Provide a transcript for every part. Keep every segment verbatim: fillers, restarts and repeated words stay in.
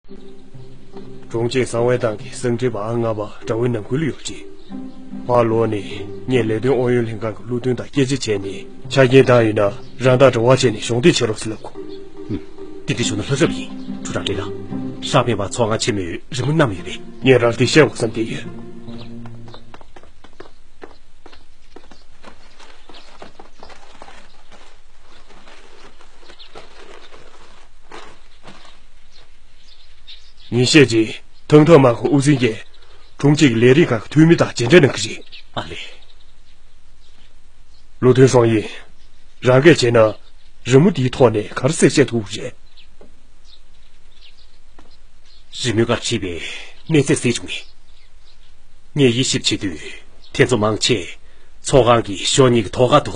དྲུང་ཆེ་གསང་བའི་ཐང་གི་གསང་འཕྲིན་པ་ཨང་ལྔ་པ་དགྲ་བོའི་ནང་ཁུལ་ལ་ཡོད་ཅིང་། ཕར་ལོག་ནས་ངས་ལས་དོན་ཨུ་ཡོན་ལྷན་ཁང་གི་བློ་མཐུན་དང་སྐད་ཆ་བྱས་ནས་ཆ་རྐྱེན་བཏང་ཡོད་ན་རང་དང་འབྲེལ་བ་བྱས་ནས་གཞོགས་འདེགས་བྱེད་རོགས་ཟེར་ལབ་གོ། ཧུམ། དེ་འདྲ་བྱུང་ན་ལྷ་རབ་ཡིན། ཁྲུའུ་ཀྲང་ལི་ལགས། ཧྲ་ཕིན་པ་ཚོགས་ཁང་ཆེན་མོའི་རི་མོ་བསྣམས་ཡོད་པས། ངས་རང་ལ་དེ་བཤད་དགོས་བསམ་བསྡད་ཡོད། ཉིན་ཤས་རྗེས་ཐང་ཐང་དམག་ཁུལ་དབུ་འཛིན་གྱིས་དྲུང་ཆེ་གི་ལས་རིགས་ཁག་གི་འཐུས་མི་དང་མཇལ་འཕྲད་གནང་གི་རེད། ཨ་ལེ། བློ་མཐུན་ཧྲོང་ཡིན། རང་གིས་བྱས་ན་རི་མོ་འདིའི་ཐོག་ནས་ག་རེ་གསལ་བཤད་ཐུབ་ཀྱི་རེད། རི་མོའི་ཁར་བྲིས་པའི་གནས་ཚད་གསལ་བྱུང་ངས། ངས་དབྱེ་ཞིབ་བྱེད་དུས་དེ་ཚོ་མང་ཆེ་ཚོགས་ཁང་གི་ཕྱོགས་གཉིས་ཀྱི་ཐོག་ཁ་དུ་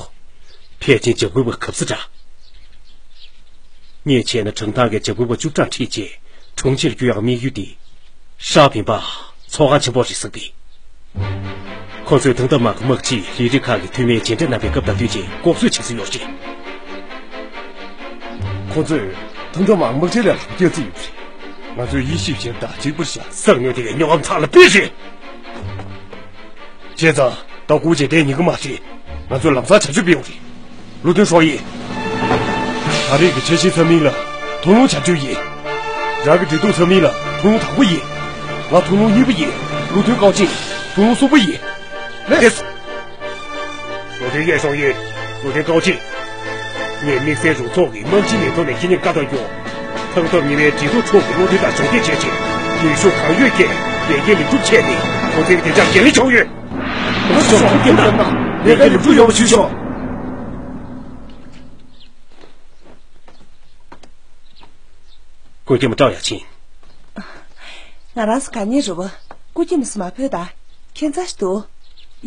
ཕལ་ཆེར་འཇབ་རྒོལ་པ་གབ་ས་འདྲ། ངས་བྱས་ན་ཁྲང་ཐང་གིས་འཇབ་རྒོལ་པ་བཅུ་ཕྲག་ཁྲིད་རྗེས་དྲུང་ཆེར་བསྐོ་ཡག་དམིགས་ཡུལ་དེ་ཧྲ་ཕིན་པ་ཚོགས་ཁང་ཆེན་པོ་ཞིག་བསགས་པས། ཁོ་ཚོས་ཐང་ཐང་དམག་གི་དམག་སྤྱིས་ལས་རིགས་ཁག་གི་འཐུས་མི་མཇལ་འཕྲད་གནང་པའི་སྐབས་དང་བསྟུན་བྱས་ལྐོག་གསོད་བྱེད་སྲོལ་ཡོད་རེད། ཁོ་ཚོས་ཐང་ཐང་དམག་དམག་ཁྲིམས་ལས་ལྷག་སྐྱོན་བརྩི་ཡོད་པ་རེད། ང་ཚོས་དབྱེ་ཞིབ་བྱས་པ་དང་གཅིག་པར་བཞག་གསང་ཉུལ་དེ་གའི་རྙོག་གཏམ་ཚང་ལ་དཔེ་རེད། བྱས་ཙང་ད་སྒུག་བྱས་བསྡད་ཉན་གི་མ་རེད། ང་ཚོས་ལམ་སང་བྱ་སྤྱོད་སྤེལ་ཡོང་རེད། བློ་མཐུན་ཧྲོང་ཡིན། ད་རེས་ཀྱི་འཆར་གཞི་འཐུས་མི་ལ་ཐུགས་སློང་བྱ་རྒྱུ་ཡིན། རང་གི་འབྲེལ་གཏུག་འཐུས་མི་ལ་ཐུགས་སློང་དང་པོ་ཡིན། ང་ཐུགས་སློང་གཉིས་པ་ཡིན། བློ་མཐུན་ཀའོ་ཅིན་ཐུགས་སློང་གསུམ་པ་ཡིན། ལགས་སོ། བློ་མཐུན་ཡེ་ཧྲོང་ཡིན། བློ་མཐུན་ཀའོ་ཅིན། ངས་དམིགས་བསལ་རུ་ཚོགས་ཀྱི་དམག་སྤྱིའི་ལས་ཐོག་ནས་ཁྱེད་གཉིས་བཀའ་བཏང་རྒྱུ། ཐང་ཐང་ཉི་མའི་འབྲེལ་གཏུག་ཕྱོགས་ཀྱི་བློ་མཐུན་དང་གཞོགས་འདེགས་བྱས་རྗེས་ནུས་ཤུགས་གང་ཡོད་བསྐྱེད་ལས་འགན་ལེགས་གྲུབ་བྱས་ནས་ཁོང་ཚོའི་བདེ་འཇགས་འགན་ལེན་བྱུང་ཡོད། ང་ཚོ་ཚོགས་ཁང་བརྒྱབ་ན་ལས་འགན་ལེགས་གྲུབ་ཡོང་བ་ཞུ་ཆོག་སྐུ་མཁྱེན་པ་ཀྲའོ་ཡ་ཆིན། ང་རང་ཚོ་ག་ཉེ་རུ་བ། སྐུ་མཁྱེན་མི་སུ་མ་ཕོད་ད། ཁྱད་མཚར་ཞིག་འདུག་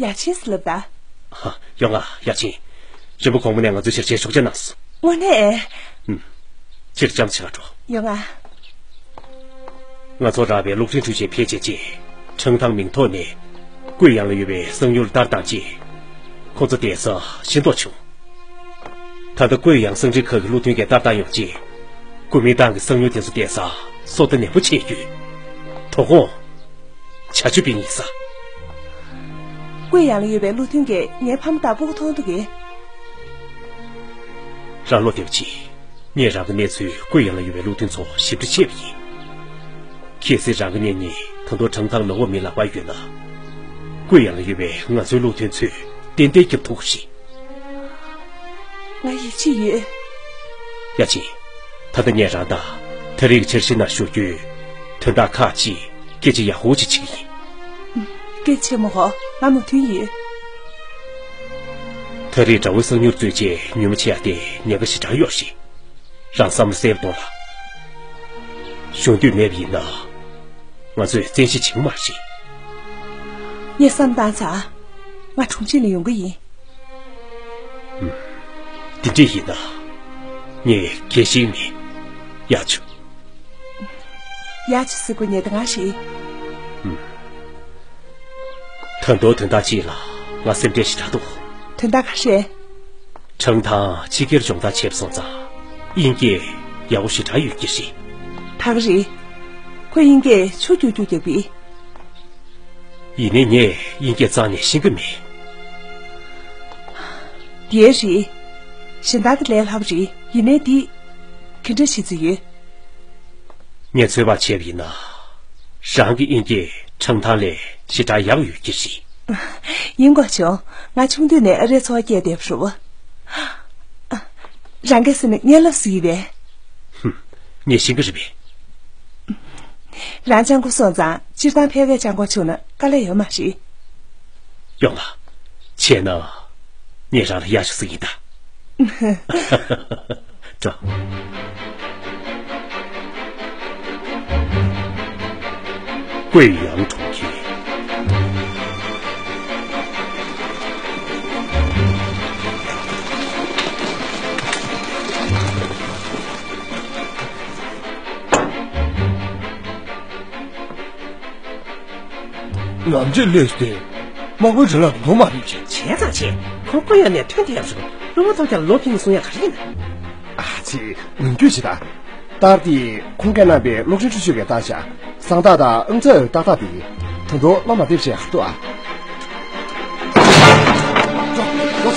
ཡ་ཆིན་ཟེར་ལབ་ད། ཧ། ཡོང་ང་ཡ་ཆིན། རིན་པོ་གོང་མ་ནས་ང་ཚོའི་ཕྱིར་ཆེད་ཞུགས་ཆ་གནང་སོང་། དངོས་གནས། ཨུམ། ཕྱིར་ལྕམ་ཆེ་ལ་འགྲོ། ཡོང་ང་། ང་ཚོ་རག་པའི་གློག་འཕྲིན་འཕྲུལ་ཆས་ཕལ་ཆེར་ཅིག་ཁྲང་ཐང་མིང་ཐོག་ནས་ཀུའེ་ཡང་ལ་ཡོད་པའི་གསང་ཉུལ་ལྟར་བཏང་རྗེས། ཁོ་ཚོ་བསྡད་ས་ཤེས་རྟོགས་བྱུང་། ད་ལྟ་ཀུའེ་ཡང་གསང་འཕྲིན་ཁང་གི་བློ་མཐུན་གྱིས་ལྟ་སྟངས་ཡོང་རྗེས། ཀུའེ་མིང་ཏང་གི་གསང་ཉུལ་དེ་ཚོ་བསྡད་ས་སོ་ལྟ་ནན་པོ་བྱས་ཡོད། དོ་དགོང་། བྱ་སྤྱོད་སྤེལ་ཡིན་ས། ཀུའེ་ཡང་ལ་ཡོད་པའི་བློ་མཐུན་གྱིས་ངའི་ཕ་མ་དང་སྤུ་གུ་མཐོང་ཐུབ་ཀྱི། རང་བློ་བདེ་པོ་བྱེད། ངས་རང་གི་གནས་ཚུལ་ཀུའེ་ཡང་ལ་ཡོད་པའི་བློ་མཐུན་ཚོ་ཞིབ་ཕྲ་བཤད་པ་ཡིན། གལ་སྲིད་རང་གི་གཉེན་ཉེ་ད་དུང་ཁྲང་ཐང་ནག་པོ་མི་ལག་པར་ཡོད་ན། ཀུའེ་ཡང་ལ་ཡོད་པའི་ང་ཚོའི་བློ་མཐུན་ཚོས་ཏན་ཏན་སྐྱོབ་ཐུབ་ཀྱི་རེད། ང་ཡིད་ཆེས་ཡོད། ཡ་ཆིན། ད་ལྟ་ངས་རང་དང་ད་རེས་ཀྱི་འཆར་གཞི་ནང་ཞུགས་རྒྱུའི་དོན་དག་ཁག་ཅིག་སྐད་ཆ་ཡག་པོ་ཅིག་བྱེད་ཀྱི་ཡིན། སྐད་ཆ་མོ་ཧོ། ང་མོས་མཐུན་ཡོད། ད་རེས་དགྲ་བོའི་གསང་ཉུལ་རྩོད་ཆས་ཉུང་མ་བྱེད་ཡ་དེ་ཉེན་ཁ་ཞེ་དྲག་ཡོད་རེད། རང་བསམ་བློ་གསལ་པོ་གཏོང་ལ། གཞོན་དུས་མེད་པ་ཡིན་ན། ང་ཚོས་བཙན་ཤེད་བྱེད་ཀྱི་མ་རེད། ངས་བསམ་བཏང་ཚར། ང་དྲུང་ཆེ་ལ་ཡོང་གི་ཡིན། ཨུམ། དེ་འདྲ་ཡིན་ན། ངས་གལ་ཤེས་མེད། ཡ་ཆུ། ཡ་ཆུ་ཟེར་དགོས་ཉེན་ད་ང་ཞིག་ཨུམ། ད་དུང་དོན་དག་ཅིག་ལ་ང་སེམས་ཁྲལ་ཞེ་དྲག་འདུག་དོན་དག་ག་རེ་རེད། ཁྲང་ཐང་ཕྱི་རྒྱལ་སྦྱོང་བརྡར་བྱས་པ་སོང་ཙང་དབྱིན་སྐད་ཡག་པོ་ཞེ་དྲག་ཡོད་ཀྱི་རེད། ད་ག་རེད། ཁོས་དབྱིན་སྐད་ཆུ་རྒྱུག་རྒྱུག་རྒྱག་པས། ཡིན་ནའི་ངས་དབྱིན་སྐད་རྩ་ནས་ཤེས་ཀྱི་མེད། དེ་རེད། གཞན་དག་གི་ལས་སླ་པོ་རེད། ཡིན་ནའི་འདི། ག་འདྲ་བྱེད་རྩིས་ཡོད། ངས་ཚོད་དཔག་བྱས་པ་ཡིན་ན། རང་གི་དབྱིན་སྐད་ཁྲང་ཐང་ལས་ཞེ་དྲག་ཡག་ཡོད་ཀྱི་རེད། ཡིན་དགོས་བྱུང་། ང་ཆུང་དུས་ནས་ཨ་རིའི་འཚོ་བ་སྐྱེལ་བསྡད་པ་རེད། རང་གིས་ཟེར་ན་ངས་ལབ་ཟེར་གྱི་པས། ཧུམ། ངས་ཤེས་ཀྱི་རེད་པས། རང་སྤྱང་པོ་སོང་ཙང་སྤྱིར་བཏང་ཕལ་སྐད་སྤྱང་པོ་བྱུང་ན་དཀའ་ལས་ཡོད་མ་རེད། ཡོང་ལ། བྱས་ན། ངས་རང་ལ་ཡག་ཤོས་ཟིག་ཡིན་ད། འགྲོ། ཀུའེ་ཡང་གྲོང་ཁྱེར། ནམ་ཕྱེད་སླེབས་ཏེ། དམག་དཔོན་ཁྲིན་ལགས་དོ་མ་རིག་བྱས། བྱས་ཙང་བྱས། ཁོང་ཀུའེ་ཡང་ནས་ཐོན་ཐལ་ཡག་བྱུང་། སློབ་མ་ཐོབ་ཀྱང་ལོ་ཕིང་གསུང་ཡག་ག་རེ་ཡིན་ན། ཨ་ཙི། ངང་རྒྱུད་བྱེད་ད། ད་ རྟགས་དེ་ཁོང་གིས་གནང་བའི་གློག་འཕྲིན་འཕྲུལ་ཆས་ཀྱིས་བཏགས་ཤག་སང་རྟགས་དང་དབུ་མཚོའི་རྟགས་རྟགས་དེ་ད་དུང་བློ་མ་བདེ་བྱས་འདུག་ཨ། ཨུ་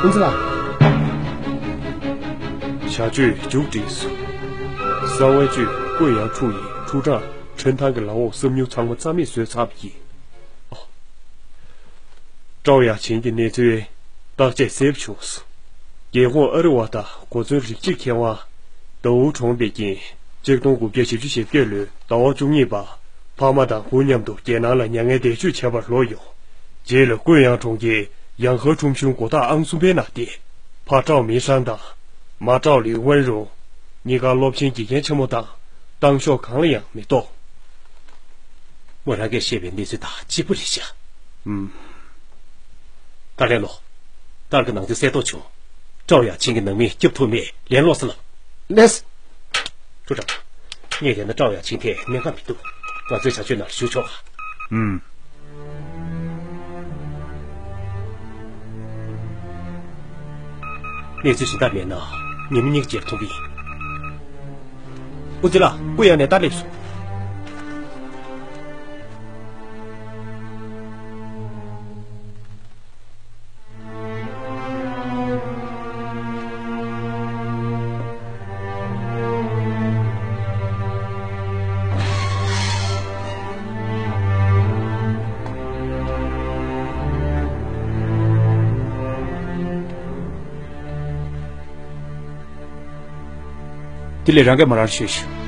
ཚུགས་ལ། བྱ་སྤྱོད་མཇུག་བསྒྲིལ་སོང་། གསང་བའི་གཅོད་ཀུན་ཡང་འཁྲུགས་ཡིན། འཁྲུག་སྐྲག་ཁྲིན་ཐང་གི་ལག་འོག་སྲབ་སྨྱུག་ཚང་མ་རྩ་མེད་བཟོས་ཚར་བ་ཡིན། ཨོ། ཀྲའོ་ཡ་ཆིང་གི་གནས་ཚུལ་བརྟག་དཔྱད་གསལ་པོ་བྱུང་སོང་། རྒྱལ་ཁོངས་ཨ་རི་བ་དང་གོ་མཚོན་རིགས་གཅིག་མཁས་དབང་ཏའུ་གྲོངས་པའི་རྐྱེན་གཅིག་སྟོང་དགུ་བརྒྱ་བཞི་བཅུ་ཞེ་བརྒྱད་ལོའི་ཟླ་བ་བཅུ་གཉིས་པ་ཕ་མ་དང་བུ་མཉམ་དུ་རྒྱལ་ནང་ལ་མྱ་ངན་འདས་མཆོད་བྱེད་པར་ལོག་ཡོང་། རྗེས་ལ་ཀུན་ཡང་གྲོང་ཁྱེར་ཡང་ཧེ་ཁྲོམ་གཞུང་སྒོ་རྟགས་ཨང་གསུམ་པའི་ནང་བསྡད། ཕ་ཀྲའོ་མིང་ཧྲན་དང་། མ་ཀྲའོ་ལི་ཝན་རུང་། གཉིས་ཀ་སློབ་ཆེན་དགེ་རྒན་ཆེན་མོ་དང་། གཏམ་ཤོག་གང་ལ་ཡང་མི་གཏོགས། མོ་རང་གིས་བཤད་པའི་གནས་ཚུལ་དང་གཅིག་པ་རེད་ཤག་ཨུམ། ཏཱ་ལེ་ལོ། ཏཱ་ལེ་གི་ནང་དོན་གསལ་རྟོགས་བྱུང་། ཀྲའོ་ཡ་ཆིང་གི་ནང་མི་སྐྱོབ་ཐུབ་མེད། ལན་སློག་ཟེར་ལབ། ལེས། ཀྲུའུ་ཀྲང་། ངས་བལྟས་ན་ཀྲའོ་ཡ་ཆིང་ཐད་གནད་འགག་མི་འདུག་ང་ཚོའི་བྱ་སྤྱོད་ནང་ལ་ཞུགས་ཆོག་ག་ཨུམ། གནས་ཚུལ་གཞན་དག་མེད་ན་ཉི་མ་གཉིས་ཀྱི་རྗེས་ལ་མཐོང་གི་ཡིན། ཨུ་ཙི་ལགས། ཀུན་ཡང་ནས་ད་སླེབས་སོང་། དེ་ལས་རང་གིས་མོ་རང་ལ་ཤོད་ཤིག་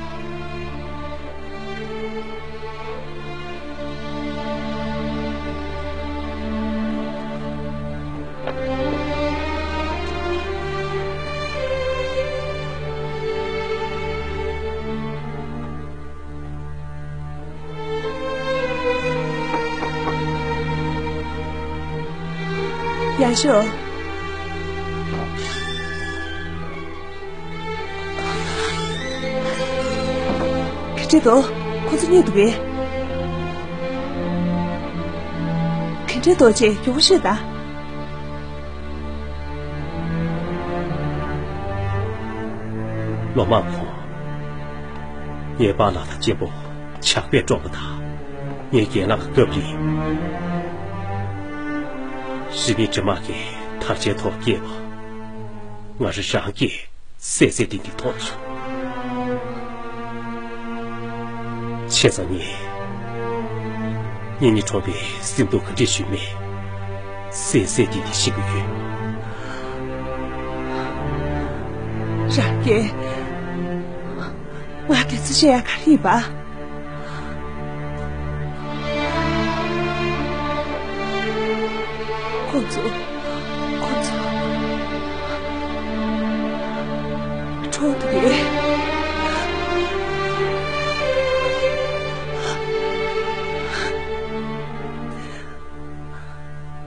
ཡག་ཤོས། ག་འདྲ་འདུག་ཁོ་ཚོ་རྙེད་འདུག་གས། ག་འདྲ་འདུག་ཅེས་མགྱོགས་པོ་ཤོད་དང་། ལོ་མང་གོང་། ངའི་པཱ་ལགས་དང་གཅེན་པོ་ཇག་པས་བཀྲོངས་པ་དང་། ངའི་རྒན་ལགས་ཀྱི་སྐབས་རིང་། རི་མེ་དྲི་མ་གིས་དར་ཆའི་ཐོག་བསྐྱལ་བ། ང་རང་རང་གིས་གསལ་གསལ་ཏིག་ཏིག་མཐོང་བྱུང་། བྱས་ཙང་ངས། ངེད་གཉིས་གྲོངས་པའི་སེམས་སྡུག་ག་འདྲས་ཞུས་མེད། གསལ་གསལ་ཏིག་ཏིག་ཤེས་ཀྱི་ཡོད། རང་རྒན། ང་དེ་ཚོ་བཤད་ཡ་ག་རེ་ཡིན་པ། ཁོ་ཚོ། ཁོ་ཚོ། གྲོངས་འདུག་གས།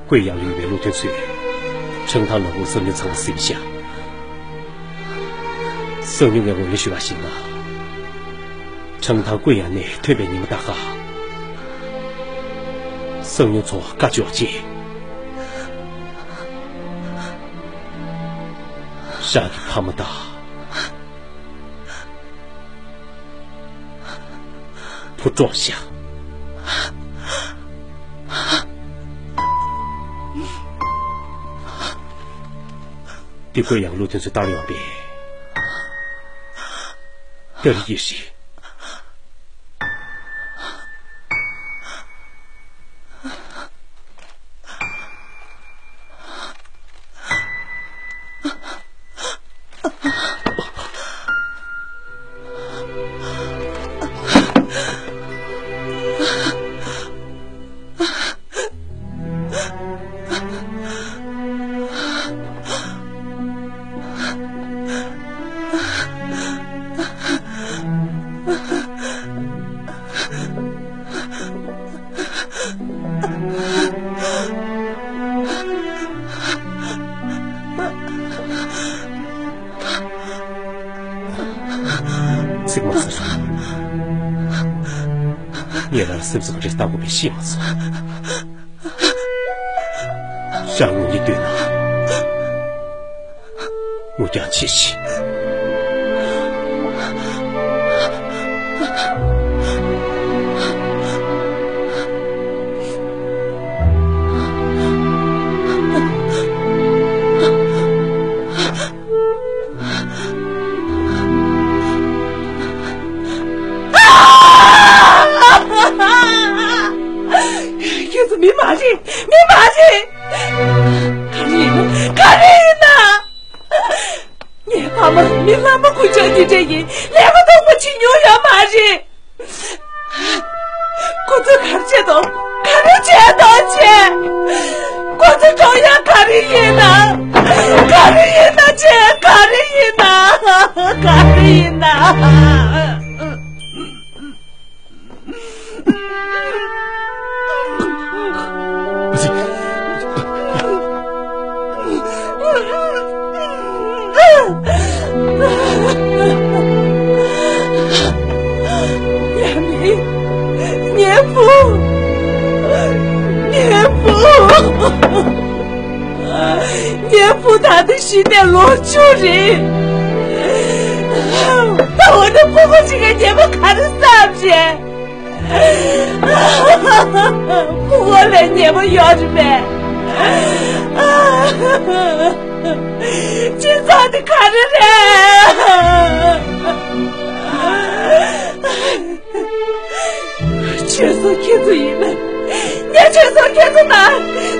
ཀུན་ཡང་ལུས་པའི་བློ་མཐུན་ཚོས། ཁྲང་ཐང་ལ་འོ་སང་ཉིན་ཚང་མ་ཟིན་བཞག་སང་ཉིན་ངས་ངོས་ལེན་ཞུས་པ་ཞིག་ན། ཁྲང་ཐང་ཀུན་ཡང་ནས་ཐོན་པའི་ཉི་མ་ད་ག་སང་ཉིན་ཚོ་བཀའ་བཅོལ་ཅིག་ཤག་གི་ཕ་མ་ད་བུ་བཀྲོངས་ཤག་འདི་ཀུན་ཡང་བློ་མཐུན་ཚོས་བཏང་ཡོང་པས། ད་རེས་ཀྱི་རེད། ཚིག་མ་ཟེར། ངས་རང་ལ་སེམས་བཟང་རེ་ལྟ་དགོས་པའི་ཤེས་མ་སོང་། རང་ངོ་ཉིད་འདོད་ན། ངོ་རྒྱང་ཆེ་ཞིག་ཁྱེད་ཚོ་མི་མ་རེད། མི་མ་རེད། ག་རེ་ཡིན་ན། ག་རེ་ཡིན་ན། ངའི་ཕ་མ་མི་ལྷ་མོ་ཀུན་ཅང་འདི་འདྲ་ཡིན། ལས་ཀ་ཐོག་མ་བྱེད་མྱོང་ཡོད་མ་རེད། ཁོ་ཚོས་ག་རེ་བྱེད་དོ། ག་རེ་བྱེད་དོ་བྱེད། ཁོ་ཚོ་གྲོངས་ཡ་ག་རེ་ཡིན་ན། ག་རེ་ཡིན་ན་བྱེད། ག་རེ་ཡིན་ན། ག་རེ་ཡིན་ན། ཡ་མི། ངའི་བུ། ངའི་བུ། ངའི་བུ་ད་ལྟ་ཤི་ནས་ལོ་བཅུ་རེད། ད་འོ་ན་ཕྲུ་གུ་ཞིག་གི་ཉེས་པ་ག་རེ་བསགས་བྱས། ཕྲུ་གུ་ལས་ཉེས་པ་ཡོད་རེད་པས། སྤྱི་ཚོགས་འདི་ག་རེ་རེད། ཆོས་སྲུང་ཁྱེད་ཚོ་ཡིན་ན། ངས་ཆོས་སྲུང་ཁྱེད་ཚོ་ལ་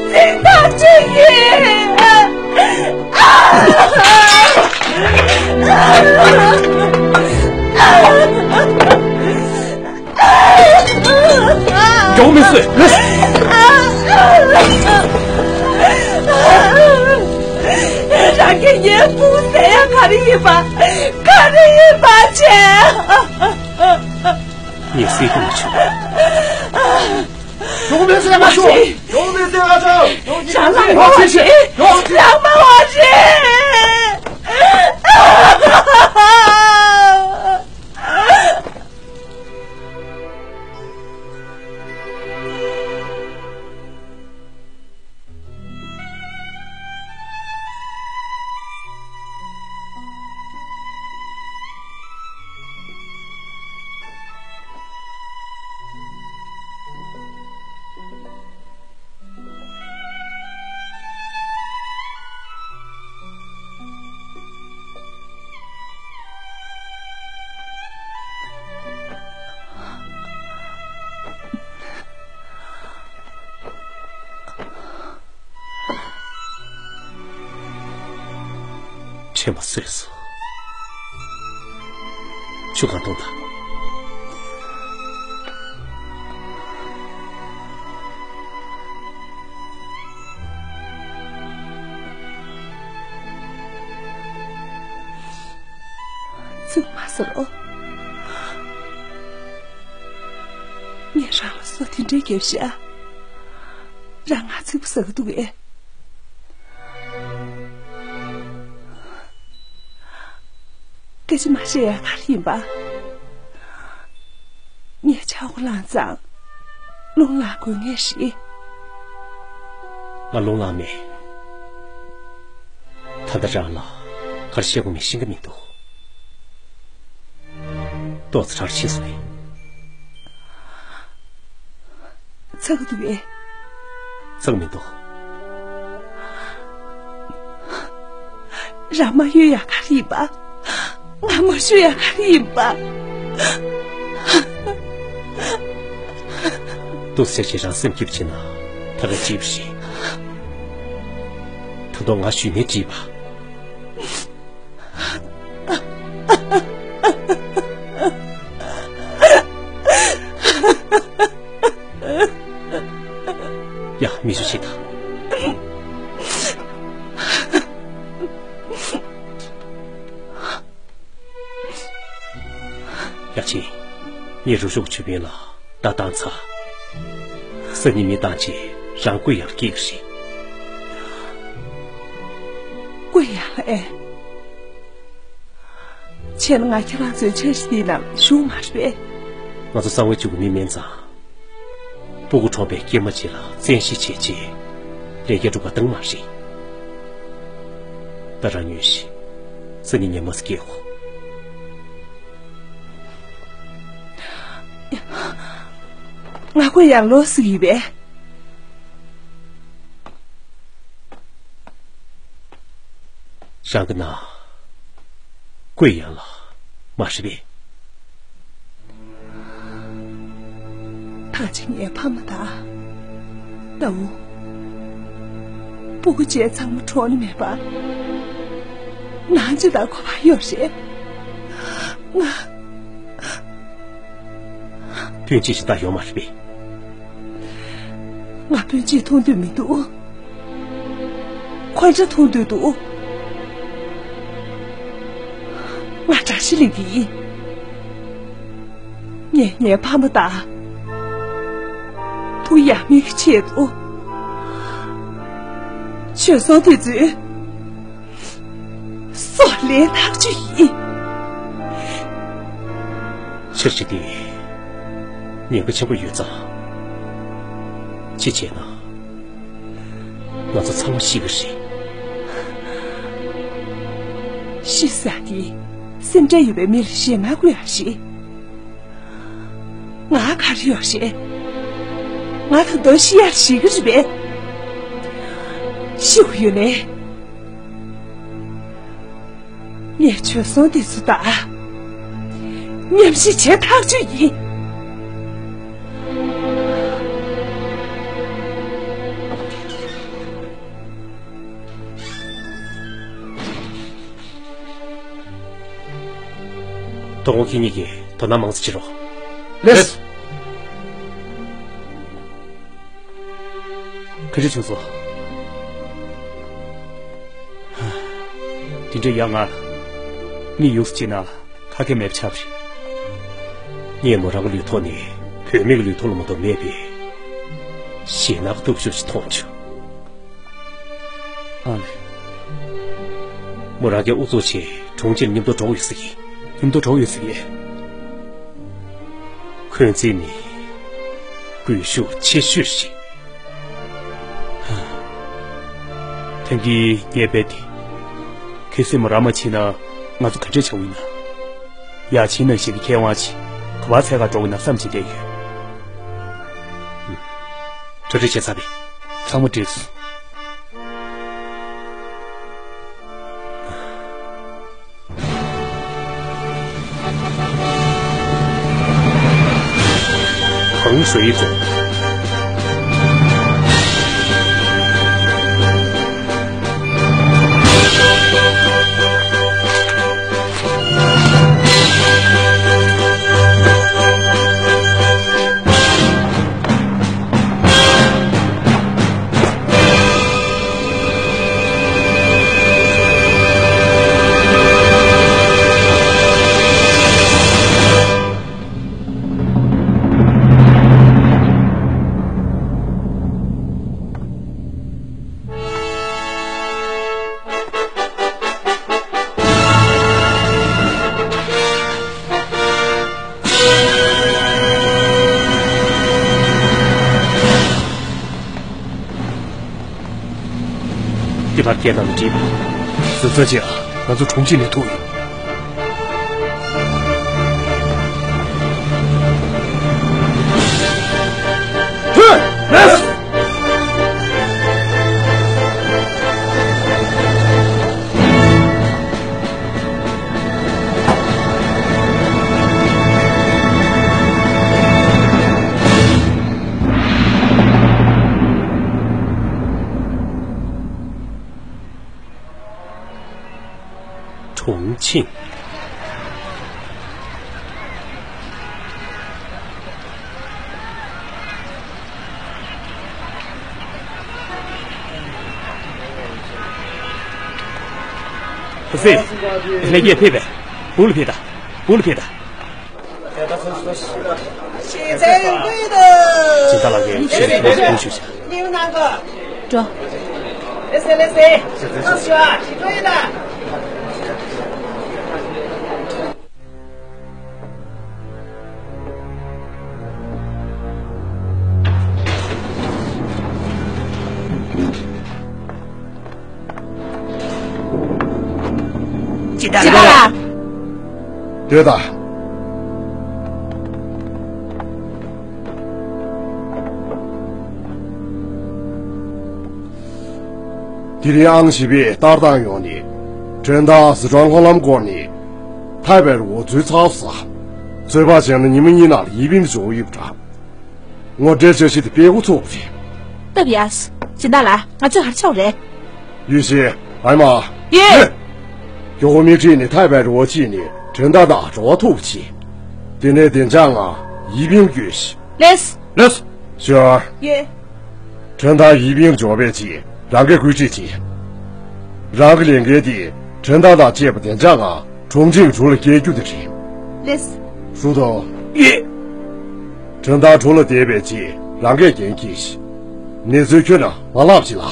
འཛིན་བདག་ཅིག་ཡིན། མགྱོགས་མི་བཟོད། རང་གིས་ངའི་བུ་ཟེར་ཡ་ག་རེ་ཡིན་པ། ག་རེ་ཡིན་པ་བྱས། ངས་བསད་ཀྱི་མི་བྱུང་། ཡོང་མེད་ཟེར་ང་ཆོ། ཡོང་མེད་ཟེར་ང་ཆོ། ཡོང་མེད་ཟེར། ཡོང་མེད་ཟེར། ཡོང་མེད་ཟེར། ཁྲེལ་མ་བཟོད་སོང་། ཆུ་གང་འཐུང་དང་། ཚིག་མ་ཟེར་རོ། ངས་རང་ལ་སོ་དེ་འདྲའི་རྒྱབ་ཤ། རང་ང་ཚིག་པ་ཟ་གི་འདུག་གས། སྐད་ཆ་མ་བཤད་ཡ་ག་རེ་ཡིན་པ། ངས་ཆག་སྒོ་བསླངས་ཙང་རླུང་ལངས་དགོས་ངེས་ཤིག་ང་རླུང་ལངས་མེད། ད་ལྟ་རང་ལ་ག་རེ་བཤད་དགོས་མིན་ཤེས་ཀྱི་མི་འདུག་ཏོག་ཙམ་ཁྲག་ཕྱིན་སོང་ངས། ཚ་གི་འདུག་གས། ཚ་གི་མི་འདུག་རང་མ་གཡོས་ཡ་ག་རེ་ཡིན་པ། ང་མ་གཡོས་ཡ་ག་རེ་ཡིན་པ། ཏོག་ཙམ་བྱས་རང་སེམས་སྐྱིད་པ་བྱས་ན་ད་ག་འགྲིག་པ་རེད། ད་དུང་ང་གཡོས་ནས་འགྲིག་པ། ཡ། མིག་ཆུ་ཕྱིས་དང་། ཡ་ཆེན། ངས་རུ་ཤོག་ཆུ་བན་ལ་ད་བཏང་ཚར། སང་ཉིན་མི་བཏང་རྗེས་རང་ཀུའེ་ཡང་སྐྱེལ་གི་རེད། ཀུའེ་ཡང་ལ་ཨེ། བྱས་ན་ང་ཁྱེད་རང་ཚོའི་འཆར་གཞི་འདིའི་ནང་ཞུགས་མ་རེད་པས། ང་ཚོ་གསང་བའི་ཆུ་གི་མི་མིན་ཙང་། སྤུ་གུ་གྲོངས་པའི་སྐྱེས་མ་ཅིག་ལ་བཙན་ཤེད་བྱས་རྗེས་ལས་ཀ་སྒྲུབ་པ་བཏང་མ་རེད། ད་རང་ཉོན་ཞིག་སང་ཉིན་ཉི་མ་སྐྱེལ་གོ། ང་ཁོ་ཡང་ལོ་སུ་ཡིན་པས། ཞང་གི་ན། ཀུའེ་ཡང་ལ་མ་ཧྲི་བེ། ཐང་ཅིག་ངའི་ཕ་མ་དང་། ལྟ་བུ། སྤུ་གུ་བཅས་ཚང་མ་གྲོངས་ནི་མེད་པ། ནང་ཅི་ལྟར་གོ་བ་ཡོད་རེད། ང་། སྤུན་མཆེད་ཞིག་ད་ཡོང་མ་རེད་པས། ང་སྤུན་མཆེད་མཐོང་འདོད་མི་འདུག་ཁོ་འདྲ་མཐོང་འདོད་འདུག་ང་བཀྲ་ཤིས་གླིང་གི་ཡིན། ངས་ངའི་ཕ་མ་དང་། བུ་ཡང་མིན་གྱི་ཆེད་དུ། བྱོལ་སོང་དེ་ཚོའི། སྲོག་ལན་ཐག་ཆོད་ཡིན། འཆར་གཞི་དེ་ཉེན་ཁ་ཆེན་པོ་ཡོད་ཙང་། གཅིག་བྱས་ན། ང་ཚོ་ཚང་མ་ཤི་གི་རེད། ཤི་ས་དེ་སེམས་ཁྲལ་ཡོད་པའི་མི་ལ་ཞེད་སྣང་དགོས་ཡ་རེད། ང་ག་རེ་ཡོད་རེད། ང་ད་དུང་ཤི་ཡ་ཤི་གི་རེད་པས། ཤི་དགོས་ཡོད་ནའི། ངས་བྱོལ་སོང་དེ་ཚོ་དང་མཉམ་ཞིག་བྱེད་ཐག་ཆོད་ཡིན། དོ་དགོང་ཁྱེད་གཉིས་ཀྱིས་དོ་སྣང་མང་ཙམ་བྱེད་རོགས། ལགས། ག་རེ་བྱུང་སོང་། དེ་འདྲ་ཡ་ང་། མི་ཡོངས་སུ་བྱས་ན་ཁ་སྐད་མེད་པ་ཆགས་པ་རེད། ངས་མོ་རང་གི་ལུས་ཐོག་ནས་བུད་མེད་ཀྱི་ལུས་ཐོག་ལ་མ་གཏོགས་མེད་པའི་ཞེད་སྣང་སྟོབས་ཤུགས་ཤིག་མཐོང་བྱུང་། ཨ་ལེ། མོ་རང་གིས་ཨུ་ཚུགས་བྱས་གྲོང་ཁྱེར་མཉམ་དུ་འགྲོ་དགོས་ཟེར་གི། མཉམ་དུ་འགྲོ་དགོས་ཟེར་གི། འཁོན་འཛིན་ནི་སྒུལ་ཤུགས་ཆེ་ཤོས་ཤིག། ཐེངས་འདིའི་ངའི་དཔེ་དེ། གལ་སྲིད་མོ་རང་མ་ཕྱིན་ན་ང་ཚོ་ག་འདྲས་བྱ་འོས་ན། ཡ་ཕྱིན་ན་ཞིག་གི་ཁྱད་དབང་ཆེ། ག་བ་འཚོལ་ག་འགྲོ་གི་ན་བསམ་གྱི་བསྡད་ཡོད། གྲ་སྒྲིག་བྱས་ཚར་བས། ཚང་མ་འགྲིག་སོང་། 衡水总。 འདི་ཕར་སྐད་ནང་ལ་བྲིས་པ། གཟབ་གཟབ་བྱེད་ཨ། ང་ཚོ་གྲོང་ཁྱེར་ནས་ཐུག་ཡོད། ཧུད། ལགས། གྲོང་ཆིང་། ཁ་སང་། ལྷན་རྒྱས་ཕེབས་པས། སྦུག་ལ་ཕེབས་དང་། སྦུག་ལ་ཕེབས་དང་། ཞིག་ཚན་རིང་པོ་ཡིན་ད། སྦྱིན་བདག་ལགས་ཀྱིས་ཞིག་ཚན་རིང་པོ་ཞུ་བྱ། འགྲོ། ལེ་སེ་ལེ་སེ། ཨ་ཞུ་ཨ་ཞིག་ཚན་ཡིན་ད། ཇི་ལྟར་ལགས། སྡོད་དང་། དེ་རིང་ཨང་བཞི་པས་ལྟ་སྟངས་ཡོང་ནས། ཁྲོན་ཐང་ཟི་ཁྲོན་ལྷོ་ལམ་སྐོར་ནས་ཐའེ་པའི་རི་བོ་འཛུལ་ཚར་སོང་། ཚོད་དཔག་བྱས་ན་ཉི་མ་གཉིས་ནང་ལ་ཡིན་ཕིང་འབྱོར་ཡོད་པ་འདྲ། ངོ་སྤྲོད་བྱ་གཞི་དེ་སྤེལ་འགོ་ཚུགས་པ་རེད། སྟབས་ཡག་སོ། སྦྱིན་བདག་ལགས། ང་ཚོས་ག་རེ་བྱ་དགོས་རེད། ཡུས་ཤིན། ཨའི་མ། ཡོད། མགྱོགས་པོ་མིག་ཁྲིད་ནས་ཐའེ་པའི་རི་བོ་ཕྱིན་ནས་ཁྲོན་ཐང་དང་འབྲེལ་བ་ཐུབ་པ་བྱེད། དེ་ནས་བདེ་འཇགས་ངང་ཡིན་ཕིང་བསྐྱོད་ཤིག་ལགས་སོ། ལགས་སོ། ཞུ། ཡོད། ཁྲོན་ཐང་ཡིན་ཕིང་འབྱོར་བའི་རྗེས་རང་གིས་བཀོད་སྒྲིག་བྱེད། རང་གི་ལས་འགན་དེ་ཁྲོན་ཐང་དང་བཅས་པ་བདེ་འཇགས་ངང་གྲོང་ཁྱེར་གྲུ་ལ་བསྐྱལ་རྒྱུ་དེ་རེད། ལགས་སོ། ཧྲུའུ་ཏོ། ཡོད། ཁྲོན་ཐང་གྲུ་ལ་བསྡད་པའི་རྗེས་རང་གིས་འགན་འཁྱེར་ཤིག་གནས་ཚུལ་ཁྱོན་ནས་མ་ལབ་ཅིག་ལ།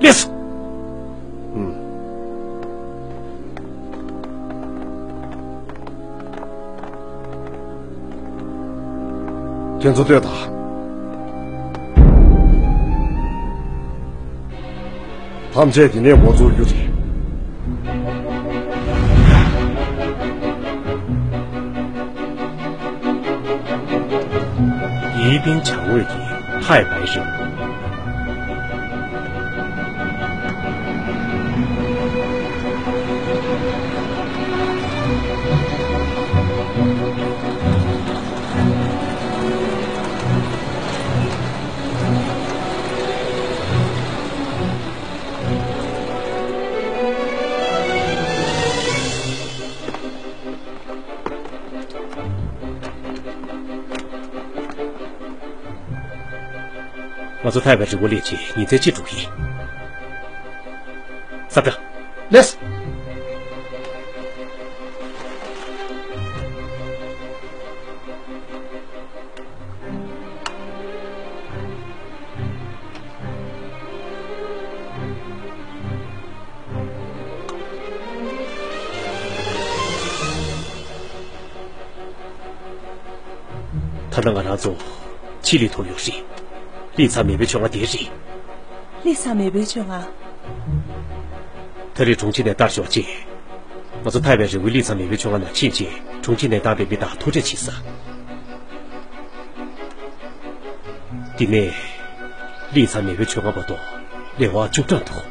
ལགས་སོ། ཨུམ། ཁྱེད་ཚོ་ལྟོས་དང་། ཐམས་ཅད་འདི་ནས་འགོ་འཛུགས་རྒྱུ་རེད། ཡིན་ཕིང་བྱང་ངོས་ཀྱི་ཐའེ་པའི་རི་བོ། ང་ཚོ་ཐའེ་པའི་རི་བོ་སླེབས་རྗེས་ཉིན་མཚན་གཅིག་འགྲོ་གི་ཡིན། ས་བཀྲ། ལགས་སོ། ད་ལྟ་ང་རང་ཚོ་ཕྱི་ལ་ཐོན་ཡོད་རེད། ལི་ཚ་མེས་པོའི་བྱོས་ང་དེ་རེད། ལི་ཚ་མེས་པོའི་བྱོས་ང་། ད་རེས་གྲོང་ཁྱེར་ནས་ལྟ་ཞོག་ཅིག་ང་ཚོ་ཐའེ་པའི་རི་བོའི་ལི་ཚ་མེས་པོའི་བྱོས་ང་ནང་ཕྱིན་རྗེས་གྲོང་ཁྱེར་ནས་ལྟ་བའི་མི་དག་ཐུག་འཕྲད་བྱེད་ས། དེ་ནས་ལི་ཚ་མེས་པོའི་བྱོས་ང་བར་དུ་ལེ་དབར་བཅུ་གྲངས་འདུག་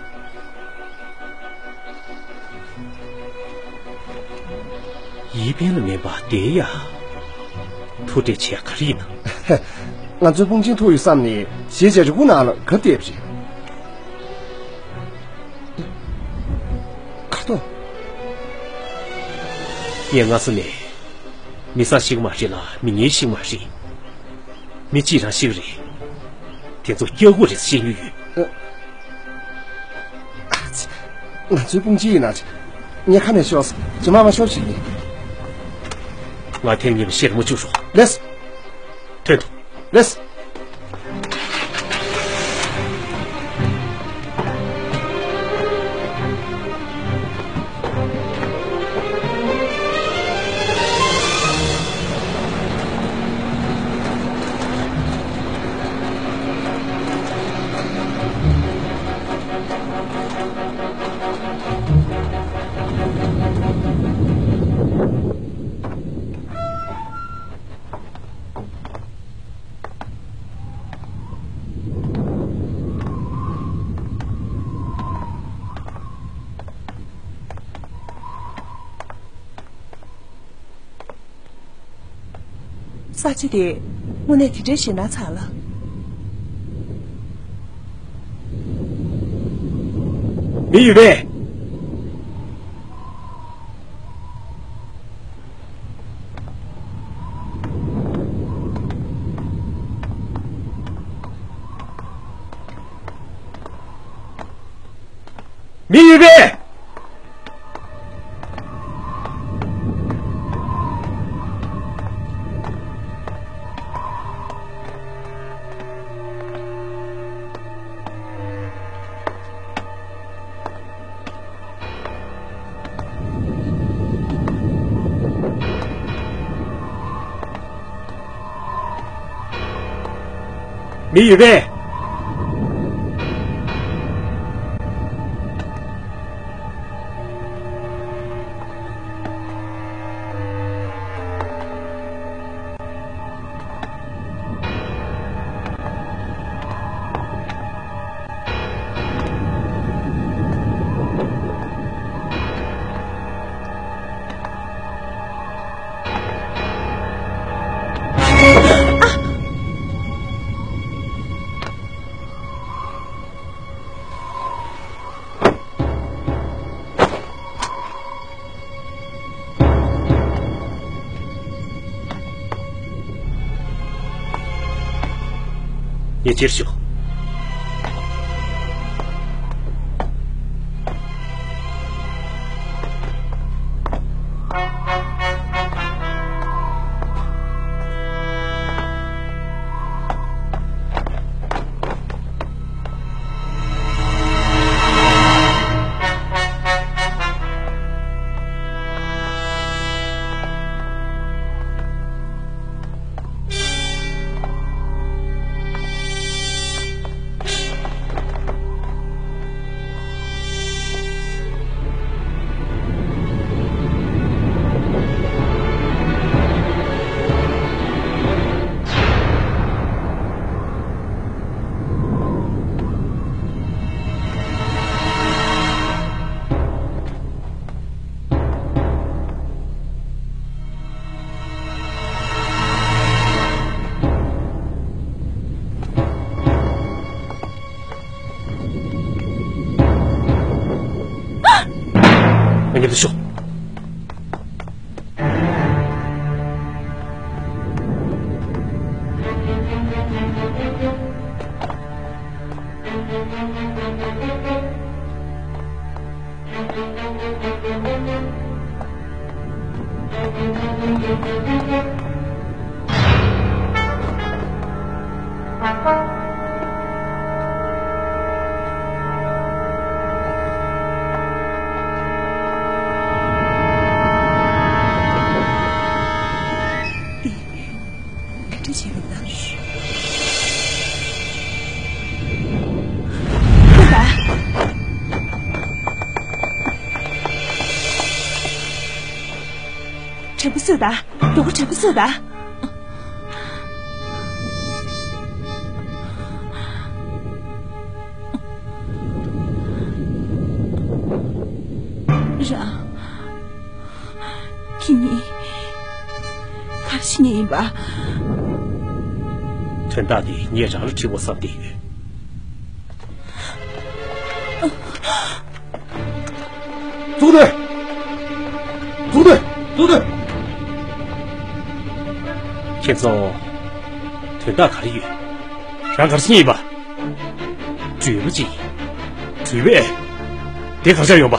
ཡིན་ཕིང་ལ་མིན་པ་དེ་ཡ། ཐུག་འཕྲད་བྱས་ག་རེ་ཡིན་ན། ང་ཚོའི་དཔུང་ཆེན་ཐུག་ཡོད་བསམ་ནས་གཞིས་བྱེས་རི་ཁུག་ནང་ལ་གབ་བསྡད་པ་རེད། ཁ་ཏོ། ངས་སྔ་ས་ནས། མི་བཟང་ཤི་གི་མ་རེད་ལ་མི་ངན་ཤི་གི་མ་རེད། མི་གཅིག་རང་ཤི་གི་རེད། དེ་ཚོ་སྐྱག་ཁུ་རེད་ཟེར་བཤད་མྱོང་ཡོད། ཨ་ཙི། ང་ཚོའི་དཔུང་སྐྱེས་ཡིན་ན་ཅི། ངས་ཁ་ནས་ཤོར་སོང་། ཇི་མ་མ་ཤོར་ཞིག་ཡིན། ང་ཐེངས་གཉིས་པ་ཤེར་མོ་བཅུག་རོགས། ལགས་སོ། ཐོན་ཐུབ། ལགས་སོ། ས་ཆ་དེ་དངོས་གནས་དེ་འདྲའི་ཞེད་སྣང་ཚ་ལ། མི་ཡོད་པས། མི་ཡོད་པས། མི་ཡོད་པས། ངས་ཁྱེར་ཤོག་ང་མཉམ་དུ་ཤོག་འདི། ག་འདྲ་བྱས་པ་ན། ཨ་ད། དྲན་པ་གསོས་དང་། རྒྱལ་པོ་དྲན་པ་གསོས་དང་། རང་། ཁྱེད་གཉིས་ག་རེ་བྱེད་མཁན་ཡིན་པ། དོན་དག་འདི་ངས་རང་ལ་དྲི་དགོས་བསམ་བསྡད་ཡོད། ཙུག་སྡོད། ཙུག་སྡོད། ཙུག་སྡོད། ཁྱེད་ཚོ། དོན་དག་ག་རེ་ཡོད། རང་ག་རེ་བྱེད་མཁན་ཡིན་པ། གྲུ་པ་ཅིག་གྲུ་པས། དེ་གང་ཆགས་ཡོང་པ།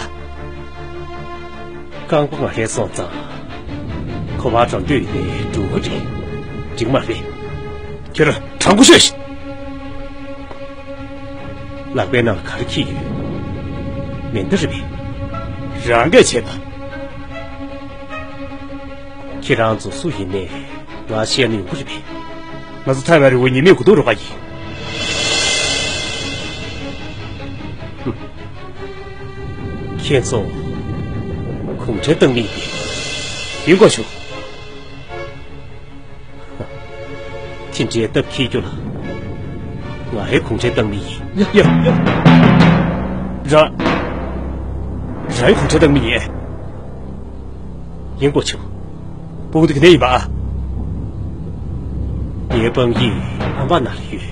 རྐང་པ་ང་རང་སོང་ཙང་། ཁོ་པར་འགྲོ་འདོད་ཡོད་པའི་འགྲུལ་པ་རེད། འགྲིག་མ་རེད། ཁྱེད་རང་དྲང་པོ་ཤོད་ཤིག་ལག་པའི་ནང་ལ་ག་རེ་འཁྱེར་ཡོད། མེ་མདའ་རེད་པས། རང་གིས་བྱས་པ། ཁྱེད་རང་ཚོ་སུ་ཡིན་ནའི་ང་བཤད་ན་ཡོང་གི་རེད་པས། ང་ཚོ་ཐའེ་ཝན་རི་བོ་ཉི་མའི་མགོ་ཐོག་རུ་ཁག་ཡིན། ཁྱེད་ཚོ་གུང་ཁྲན་ཏང་མི་ཡིན་པས། ཡིན་དགོས་བྱུང་། དེ་འདྲའི་སྟབས་འཁེལ་རྒྱུ་ལ། ང་ཡང་གུང་ཁྲན་ཏང་མི་ཡིན། ཡ་ཡ་ཡ། རང་། རང་ཡང་གུང་ཁྲན་ཏང་མི་ཡིན། ཡིན་དགོས་བྱུང་། སྤུ་གུ་དེ་ག་ནས་ཡིན་པ། ངའི་དཔང་ཡིག་ཨམ་བག་ནང་ལ་ཡོད།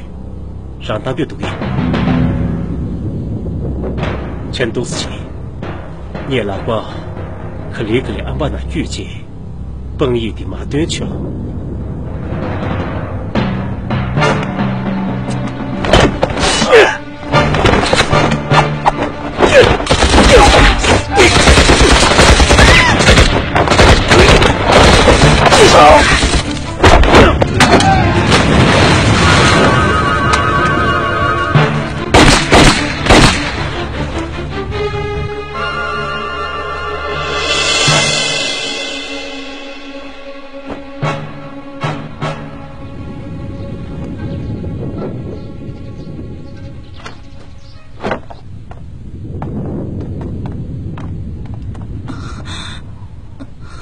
རང་བཏང་འདོད་འདུག་གས། ཆན་ཏུའུ་ཞིག་ངས་ལག་པ་ག་ལེ་ག་ལེ་ཨམ་བག་ནང་བསྐྱུར་རྗེས། དཔང་ཡིག་འདི་མ་སྟོན་ཆོག་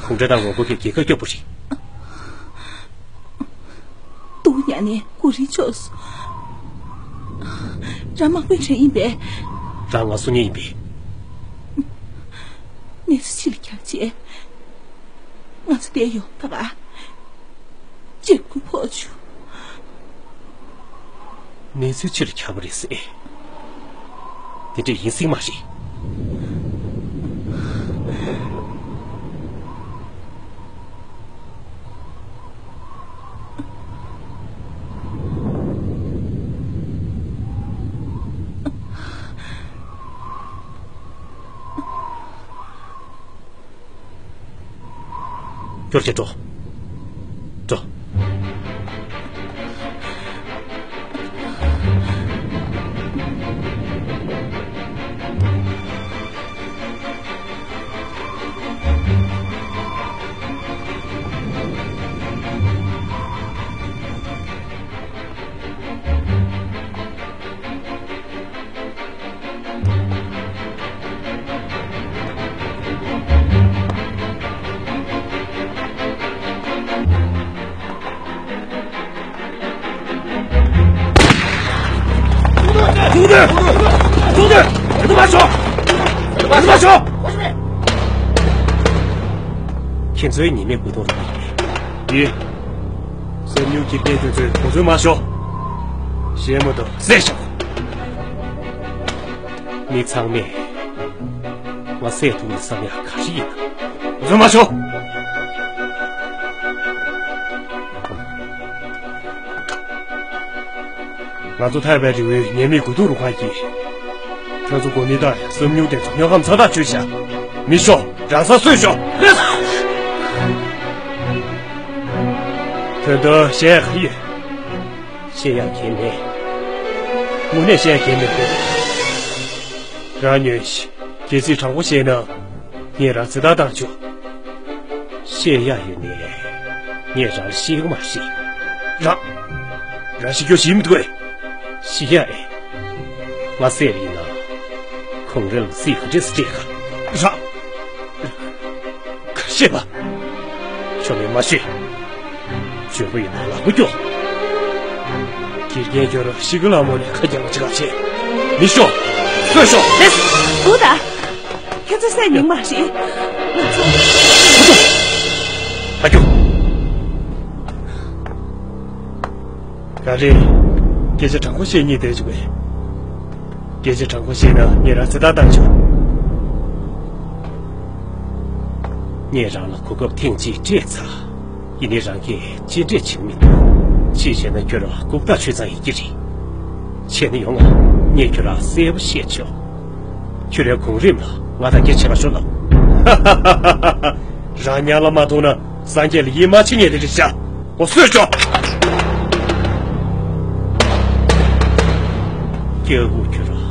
གུང་ཁྲན་ཏང་ངོ་རྒོལ་གྱི་རྒྱལ་ཁ་སྐྱོབ་པ་རེད། སྡུག་མྱངས་ནས་མགོ་རིལ་ཕྱོགས་སོ། རང་དམག་དཔོན་གྲས་ཡིན་པས། རང་ང་སུ་ཉིད་ཡིན་པས། གནས་ཚུལ་ཕྱི་ལ་གྱར་རྗེས། ང་ཚོ་བསྡད་ཡོང་ད་ག་ཅེར་ཁུ་ཕོག་བྱུང་། གནས་ཚུལ་ཕྱིར་ཁྱབ་པ་རེད་ཟེར། དེ་འདྲ་ཡིན་སྲིད་མ་རེད། ཁྱོད་ཀྱིས་འགྲོ། འགྲོ། ཐུང་ཐུང་། ཐུང་ཐུང་། ཐུང་ཐུང་། མ་ཤོག་མ་ཤོག་ཁྱེད་ཚོའི་ཉེས་མེད་མགོ་ཐོག་ལ་ཡིན། ཡིན། སེམས་མྱུག་གི་སྐད་དེ་ཚོས་ཁོ་ཚོའི་མ་ཤོག་ཞེ་མོ་དང་བསད་ཤོག་མི་ཚང་མས་ང་བསད་ཐུབ་ནས་བསམ་ཡག་ག་རེ་ཡིན་ན། ཁོ་ཚོའི་མ་ཤོག་ང་ཚོ་ཐར་པའི་རི་བོའི་ཉེས་མེད་མགོ་ཐོག་རུ་ཁག་གིས། ཁྱོད་ཚོ་དགོས་མེད་དང་སེམས་མྱུག་དེ་ཚོ་དངོས་ཁམས་ཚ་ཐག་ཆོད་བཞག་མི་ཤོག་རང་ས་སོས་ཤོག་དོན་དུ་བཤད་ཡག་ཡོད། བཤད་ཡག་གལ་མེད། དངོས་གནས་བཤད་ཡག་གལ་མེད་པས། རང་ཉོན་ཞིག་གལ་སྲིད་དྲང་པོ་བཤད་ན། ངས་རང་ཚེ་ཐར་བཏང་ཆོག་བཤད་ཡག་ཡོད་ནས། ངས་རང་ལ་བཤད་ཀྱི་མ་རེད། རང་། རང་ཤི་རྒྱུ་ཞིག་མི་འདུག་གས། ཤི་ཡག་ཨེ། ང་བསད་པ་ཡིན་ན། ཁོང་རང་ལ་རྩིས་ག་འདྲས་སེ་སྤྲད་ག་རང་། ག་རེ་བཤད་པ། ཆོ་མེད་མ་བཤད། འཇོན་པོ་ཡིན་ན་ལག་པ་སྐྱོག་དགེ་རྒན་ཁྱོད་རང་ཤི་གི་ལ་མོ་ནས་ཁ་རྒྱག་ལ་ཅི་ག་བྱེད། མི་ཤོག་སོད་ཤོག་ལེས། སྒུག་ད། ཁྱོད་ཚོ་བསད་ཉིན་མ་རེད། ང་ཚོ། ཨ་ཀྱུ། ག་རེ། སྐད་ཆ་དྲང་པོ་བཤད་སྙིང་འདོད་བྱུང་བས། སྐད་ཆ་དྲང་པོ་བཤད་ན་ངས་རང་ཚེ་ཐར་བཏང་ཆོག་ངས་རང་ལ་གོ་སྐབས་ཐེངས་གཅིག་སྤྲད་ཚར། ཡིན་ནའི་རང་གིས་གཅེས་སྤྲས་བྱེད་ཀྱི་མི་འདུག་གཅིག་བྱས་ན་ཁྱོད་རང་རྐུབ་སྟེགས་ཆོད་ཙམ་ཡིན་གྱི་རེད། བྱས་ན་ཡོང་ང་། ངས་ཁྱོད་རང་གསལ་པོ་བཤད་ཆོག་ཁྱོད་རའི་གོང་རིམ་ལ་ང་དང་སྐད་ཆ་བྱེད་མ་ཤོག་ལབ། རང་ཉག་ལ་མ་ཐུག་ན་སངས་རྒྱས་ལ་ཡིད་མ་ཆེས་ངེས་དེ་རེད་ཤག་འོ་སོད་ཤོག་སྐྱེ་བོ་ཁྱོད་རང་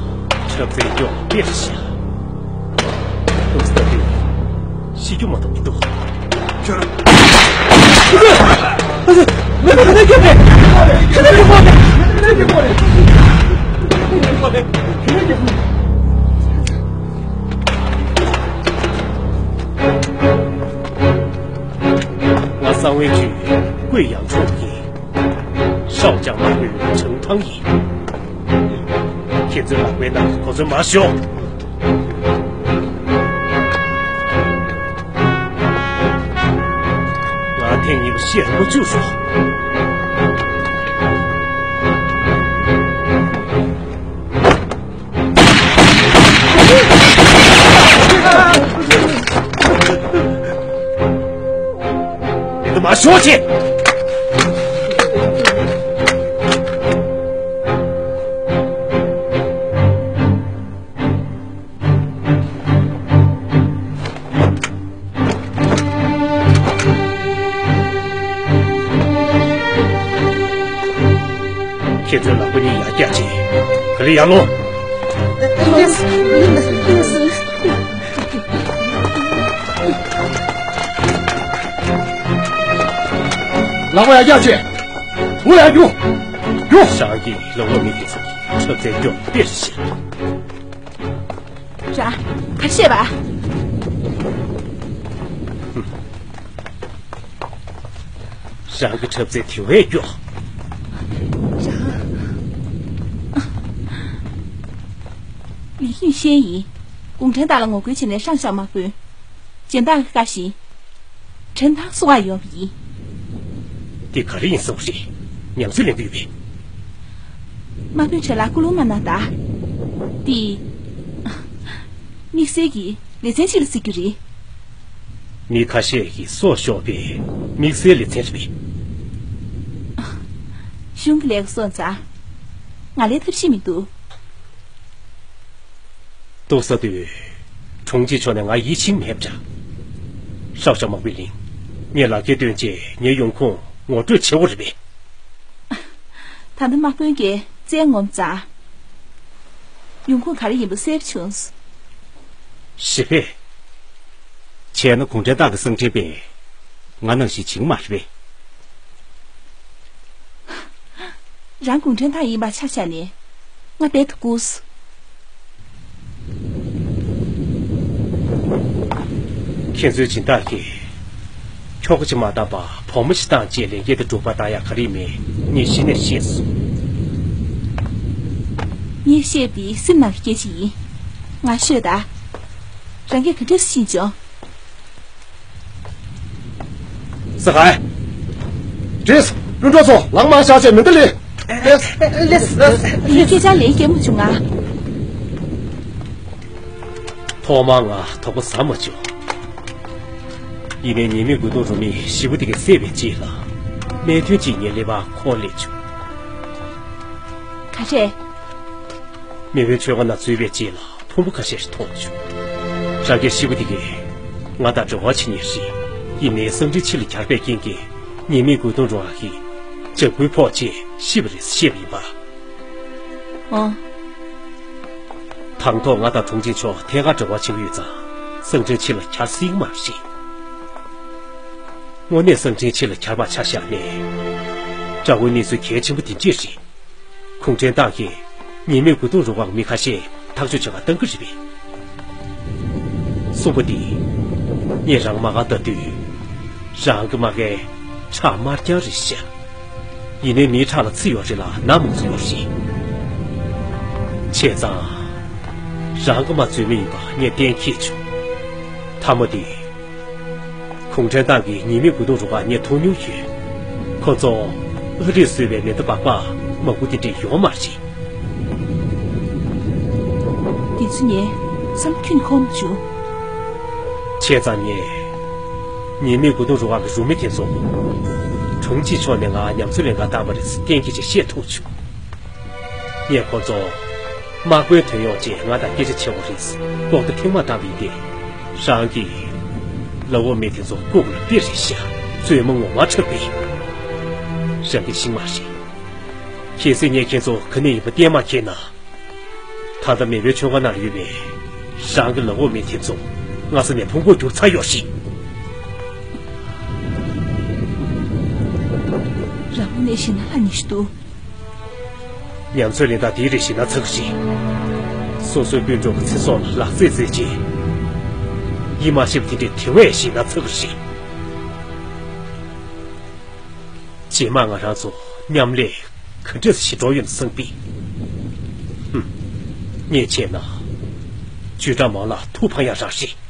འཁྲབ་རྩལ་སྐྱོ་བ་དཔེ་རེད་ཤག་ལྟོགས་ས་དེ་ཤི་རྒྱུ་མ་གཏོགས་འགྲོ། ཁྱོད་རང་། མེད་པ་ག་ནས་ཁྱོད་རེད། ཁྱོད་རང་གི་ཕོག་རེད། ཁྱོད་རང་གི་ཕོག་རེད། ཁྱོད་རང་གི་ཕོག་རེད། ཁྱོད་རང་གི་ཕོག་རེད། ང་གསང་བའི་ཆུ་ཀུན་ཡང་འཁྲུངས་ཡིན། ཧྲའོ་ཅང་དམག་དཔོན་ཆང་ཐང་ཡིན། ཁྱེད་ཚོའི་ལག་པའི་ནང་ཁོ་ཚོ་མར་ཤོག་ང་ཐེངས་གཉིས་པ་བཤད་རོགས་བྱུང་སོང་། མི་དུ་མ་ཤོག་ཅེས། ཁྱེད་ཚོའི་ལག་པ་གཉིས་ཡར་བཀྱག་ཅིག་ག་ལེར་ཡར་ལོངས། ལག་པ་ཡར་བཀྱག་ཅིག་འུ་ཡར་རྒྱུགས། རྒྱུགས། ཞང་གིས་ལོ་ལོ་མི་དེ་ཚོ་འཁྲབ་རྩལ་སྐྱོ་དཔེ་ཞིག་ར། ག་བཤད་པ། རང་གི་འཁྲབ་རྩལ་དེ་བས་སྐྱོ། རང་། ལི་ཡུན་ཤན་ཡིན། གུང་ཁྲན་ཏང་ལ་ངོ་རྒོལ་བྱས་ནས་ཧྲང་ཞང་དམག་དཔོན། སྦྱིན་བདག་གི་བཀའ་བཞིན། ཁྲིན་ཐང་སུ་བ་ཡོང་བ་ཡིན། འདི་ག་རེ་ཡིན་བཟོ་རེད། ཉམས་ཚོད་ལེན་གྱི་ཡོད་པས། དམག་དཔོན་ཁྲོད་ལ་སྐུ་རླུང་མ་གནང་ད། འདི། དམིགས་བསལ་གྱི་ལེ་ཚན་ཅིག་ལ་བརྩི་རྒྱུ་རེད། མི་ཁ་ཤས་ཀྱིས་སྲོག་ཤོར་བའི་དམིགས་བསལ་ལེ་ཚན་རེད་པས། གཞུང་གི་ལས་ཀ་སོང་ཙང་། ང་ལའི་ཐབས་ཤེས་མི་འདུག་ལྟོགས་ས་དུས། དྲུང་ཆེ་མཆོག་ནས་ང་ཡིད་ཆེས་མེད་པ་འདྲ། ཧྲའོ་ཞང་དམག་དཔོན་ལིང་། ངས་ལག་འཁྱེར་བཏོན་རྗེས་ངའི་ཡོང་ཁུངས་ངོ་སྤྲོད་བྱེད་དགོས་རེད་པས། ད་ལྟ་དམག་དཔོན་གྱིས་བཙན་ངོམ་ཙང་། ཡོང་ཁུངས་ག་རེ་ཡིན་པ་གསལ་པོ་བྱུང་སོང་། ཞེ་པས། བྱས་ན་གུང་ཁྲན་ཏང་གི་གསང་འཕྲིན་པས་ང་ནང་བཞིན་བྱེད་ཀྱི་མ་རེད་པས། རང་གུང་ཁྲན་ཏང་ཡིན་པ་ཆ་བཞག་ནས་ང་རྦད་དེ་སྒུག་སོང་། ཁྱེད་ཚོའི་སྦྱིན་བདག་གིས་ཁྱོ་ག་ཅིག་མ་བཏང་བར་བུ་མོ་ཞིག་བཏང་བྱས་ལས་འགན་དེ་འགྲུབ་པ་བཏང་ཡག་ག་རེ་མེད། ངས་གཞི་ནས་ཤེས་སོང་། ངས་བཤད་པ་དེ་སེམས་ནང་གི་སྐད་ཆ་ཡིན། ང་ཤོད་ད། རང་གིས་ག་འདྲས་ཤེས་བྱུང་། ཟི་ཧའེ། བྲིས། བློན་གྲོགས་ཚོ་ལག་མང་བཞག་བྱས་མེ་མདའ་ལེན། ལེས། ལེས། ངས་སྐད་ཆ་ལན་སྐྱེལ་མ་བྱུང་ང་། ཐོག་མར་ང་དོགས་པ་ཟ་མ་བྱུང་། ཡིན་ནའི་ཉེས་མེད་མགོ་རྡུང་རུ་མི་ཞེ་པོ་དེ་གས་བསད་པའི་རྗེས་ལ། རྨས་ཐོན་གཅིག་ངའི་ཀླད་པར་འཁོར་སླེབས་བྱུང་། ག་རེ། མེས་དབོན་མཆོད་ཁང་ནང་འཛུལ་བའི་རྗེས་ལ་ཕུང་པོ་ཁ་ཤས་ཤིག་མཐོང་བྱུང་། རང་གི་ཞེ་པོ་དེ་གས་ང་དང་འབྲེལ་བ་བྱེད་མཁན་རེད། ཡིན་ནའི་གསང་འཕྲིན་ཕྱི་ལ་གྱར་པའི་རྐྱེན་གྱིས་ཉེས་མེད་མགོ་རྡུང་རུ་ཨ་ཧི་ཇག་པུའི་ཕོག་རྗེས་ཤི་བ་རེད་ཟེར་བཤད་པ་ཡིན་པ། ཨང་། དང་ཐོག་ང་དང་དྲུང་ཆེ་མཆོག་ཐད་ཀར་འབྲེལ་བ་བྱེད་ཀྱི་ཡོད་ཙང་གསང་འཕྲིན་ཕྱི་ལ་གྱར་སྲིད་མ་རེད། དངོས་གནས་གསང་འཕྲིན་ཕྱི་ལ་གྱར་བ་ཆ་བཞག་ནས། དགྲ་བོའི་གནས་ཚུལ་གལ་ཆེན་པོ་དེ་འདྲས་རེད། གུང་ཁྲན་ཏང་གིས་ཉེས་མེད་མགོ་རྡུང་རུ་ཁག་མི་ཁ་ཤས་ཐག་གཅོད་བྱེད་ག་བཏང་གི་རེད་པས། གསུམ་པ་དེ། ངས་རང་དམག་སྒར་ལྟ་དུས། རང་གི་དམག་སྒར་ཁྲག་དམར་རྐྱང་རེད་ཤག་ཡིན་ནའི་མིའི་ཁྲག་ལ་ཚིལ་ཡོད་རེད་ལ་ནག་མུག་ཚོ་ཡོད་རེད། བྱས་ཙང་། རང་གི་དམག་རྫུན་མ་ཡིན་པ་ངས་གཏན་འཁེལ་བྱུང་། མཐའ་མ་དེ། གུང་ཁྲན་ཏང་གི་ཉེས་མེད་མགོ་རྡུང་རུ་ཁག་ངས་མཐོང་མྱོང་ཡོད། ཁོ་ཚོ་ཨ་རིས་བཟོས་པའི་མེ་མདའ་སྦག་སྦག་མང་པོ་དེ་འདྲས་ཡོད་མ་རེད། དེ་ཚོ་ངས་བསམ་ཁྱོན་ཁོམ་བྱུང་། བྱས་ཙང་ངས། ཉེས་མེད་མགོ་རྡུང་རུ་ཁག་གི་རུ་མི་དེ་ཚོ། དྲུང་ཆེ་མཆོག་ནས་ང་ཉམས་ཚོད་ལེན་ག་བཏང་བ་རེད་ཟེར་གཏན་འཁེལ་ཅིག་བཤད་ཐུབ་བྱུང་། ངས་ཁོ་ཚོ། དམག་དཔོན་ཐོན་ཡོང་རྗེས་ང་དང་སྐད་ཆ་བྱེད་དགོས་རེད་ཟེར་ལྐོག་ཟ་ཐེངས་མང་བཏང་བ་ཡིན་ཏེ། རང་གིས། ལ་འོག་མི་དེ་ཚོ་ལྐུགས་ལ་དཔེ་རེད་ཤག་རྩོད་མ་ངོ་མ་འཁྲབ་པས། རང་གིས་ཤེས་མ་རེད། གལ་སྲིད་ངས་ཁྱེད་ཚོ་ག་ནས་ཡིན་པ་གཏན་མ་འཁེལ་ན། ད་ལྟ་མེས་པོའི་མཆོད་ཁང་ནང་ལ་ཡོད་པའི་རང་གི་ལ་འོག་མི་དེ་ཚོ་སྔ་ས་ནས་ཕུང་པོར་གྱུར་ཚར་ཡོད་ཤག་རང་དངོས་གནས་ཞེད་སྣང་ལྷག་ནི་ཞིག་འདུག་ཉམས་ཚོད་ལེན་སྟངས་དེའི་རིགས་ཞེད་སྣང་ཚ་གི་རེད། སོ་སོའི་སྤུན་གྲོགས་ཀྱི་ཚེ་སྲོག་ལ་ལག་རྩེད་རྩེད་རྗེས། ཡིད་མ་ཆེས་པ་དེ་འདྲའི་དེ་བས་ཞེད་སྣང་ཚ་གི་རེད། རྗེས་མ་ང་རང་ཚོ་མཉམ་ལས་ག་འདྲས་ཞིག་འགྲོ་ཡོད་ན་བསམ་པས། ཧུམ། ངས་བྱས་ན། ཇུས་ཀྲང་མང་ལ་ཐུགས་ཕངས་ཡག་རང་རེད།